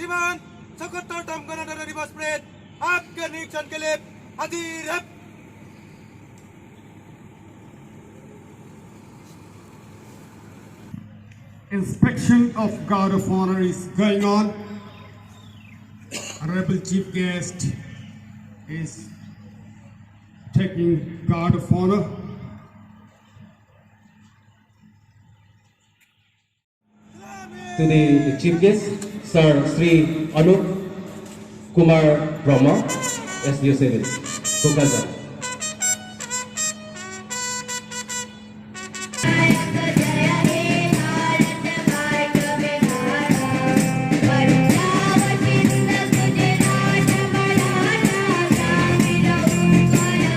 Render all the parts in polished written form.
श्रीमान 76तम गणतंत्र दिवस परेड आपके निरीक्षण के लिए हाजिर है। Inspection of Guard of Honor is going on. Honorable Chief Guest is taking Guard of Honor. To the Chief Guest, Sir Sri Anup Kumar Brahma, SDO 7, Kokrajhar. Punjab Sindh Gujarat Maratha Dravida Utkal Banga.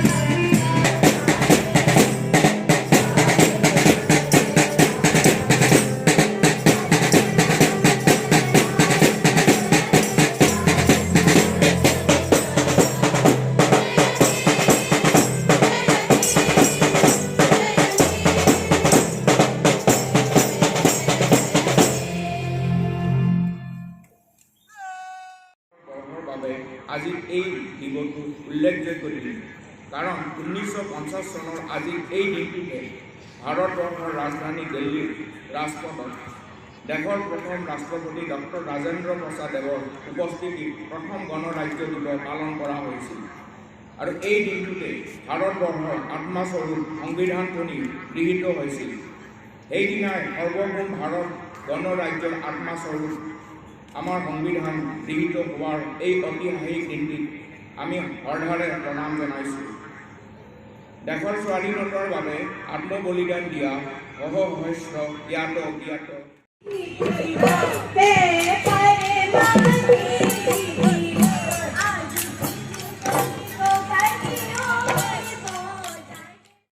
বৰ্ষৰ বাবে আজি এই দিৱসটো উল্লেখযোগ্য দিন, কাৰণ 1950 চনৰ আজি এই দিনটোতে ভাৰতবৰ্ষৰ ৰাজধানী দিল্লীৰ ৰাজপথত দেশৰ প্ৰথম ৰাষ্ট্ৰপতি ডক্টৰ ৰাজেন্দ্ৰ প্ৰসাদ দেৱৰ উপস্থিতিত প্ৰথম গণৰাজ্য দিৱস পালন কৰা হৈছিল আৰু এই দিনটোতে ভাৰতবৰ্ষৰ আত্মাস্বৰূপ সংবিধানখনি গৃহীত হৈছিল। সেইদিনাই সাৰ্বভৌম ভাৰত গণৰাজ্যৰ আত্মাস্বৰূপ আমাৰ সংবিধান গৃহীত হোৱাৰ এই ঐতিহাসিক দিনটিত আমি শ্ৰদ্ধাৰে প্ৰণাম জনাইছোঁ দেশৰ স্বাধীনতাৰ বাবে আত্মবলিদান দিয়া সহস্ৰ জ্ঞাত অজ্ঞাত पे।